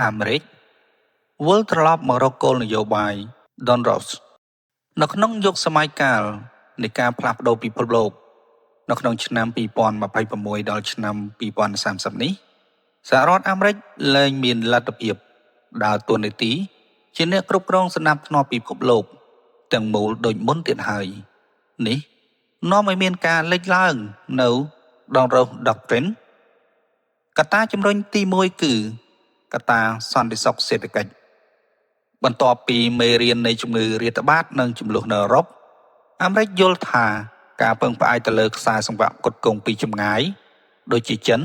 អាមេរិកវិលត្រឡប់មករកគោលនយោបាយ Donroe នៅក្នុងយុគសម័យកាលនៃការផ្លាស់ប្ដូរពិភពលោកនៅក្នុងឆ្នាំ2026ដល់ឆ្នាំ2030នេះសហរដ្ឋអាមេរិកលែងមានលទ្ធភាពដើរតួនាទីជាអ្នកគ្រប់គ្រងសណ្ដាប់ធ្នាប់ពិភពលោកទាំងមូលដូចមុនទៀតហើយនេះនាំឲ្យមានការលេចឡើងនៅ Donroe Doctrine កត្តាជំរុញទី1គឺកត្តាសន្តិសុខសេដ្ឋកិច្ចបន្ទាប់ពីមេរៀននៃជំងឺរាតត្បាតនិងជម្លោះនៅអឺរ៉ុបអាមេរិកយល់ថាការពឹងផ្អែកទៅលើខ្សែសង្វាក់ផ្គត់ផ្គង់ពីចម្ងាយដូចជាចិន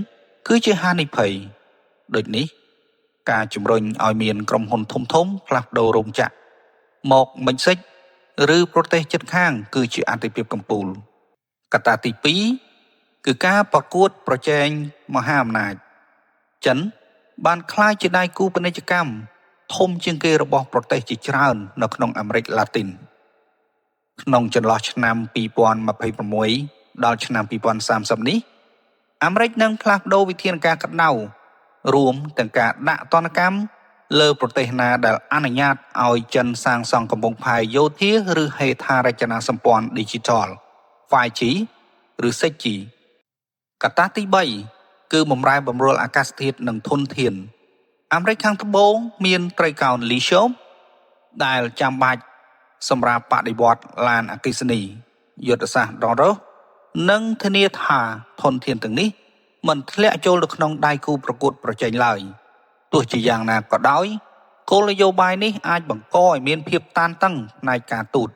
គឺជាហានិភ័យដូចនេះការជំរុញឲ្យមានក្រុមហ៊ុនធំៗផ្លាស់ប្ដូររោងចក្រមកមិចស៊ិកឬប្រទេសជិតខាងគឺជាអាទិភាពកំពូលកត្តាទី2គឺការប្រកួតប្រជែងមហាអំណាចចិនបានក្លាយជាដៃគូពាណិជ្ជកម្មធំជាងគេរបស់ប្រទេសជាច្រើននៅក្នុងអាមេរិកឡាទីនក្នុងចន្លោះឆ្នាំ2026ដល់ឆ្នាំ2030នេះអាមេរិកនឹងផ្លាស់ប្ដូរវិធានការក្តៅរួមទាំងការដាក់ទណ្ឌកម្មលើប្រទេសណាដែលអនុញ្ញាតឲ្យចិនសាងសង់កំពង់ផែយោធាឬហេដ្ឋារចនាសម្ព័ន្ធ Digital 5G ឬ 6G កត្តាទី3គឺបំរែបំរួលអាកាសធាតុនិងធនធានអាមេរិកខាងត្បូងមានត្រីកោណលីស្យូមដែលចាំបាច់សម្រាប់បដិវត្តឡានអគ្គិសនីយុទ្ធសាស្ត្រ Donroe និងធានាថាធនធានទាំងនេះមិនធ្លាក់ចូលទៅក្នុងដៃគូប្រកួតប្រជែងឡើយទោះជាយ៉ាងណាក៏ដោយគោលនយោបាយនេះអាចបង្កឲ្យមានភាពតានតឹងផ្នែកការទូត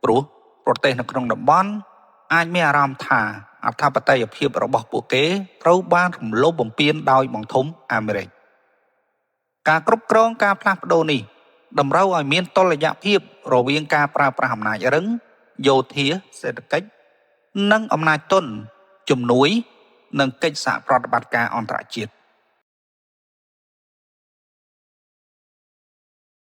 ព្រោះប្រទេសនៅក្នុងតំបន់អាចមានអារម្មណ៍ថាអធិបតេយ្យភាពរបស់ពួកគេត្រូវបានរំលោភបំពានដោយបង្ធំអាមេរិកការគ្រប់គ្រងការផ្លាស់ប្ដូរនេះតម្រូវឲ្យមានតុល្យភាពរវាងការប្រើប្រាស់អំណាចរឹងយោធាសេដ្ឋកិច្ចនិងអំណាចទុនជំនួយនិងកិច្ចសហប្រតិបត្តិការអន្តរជាតិ។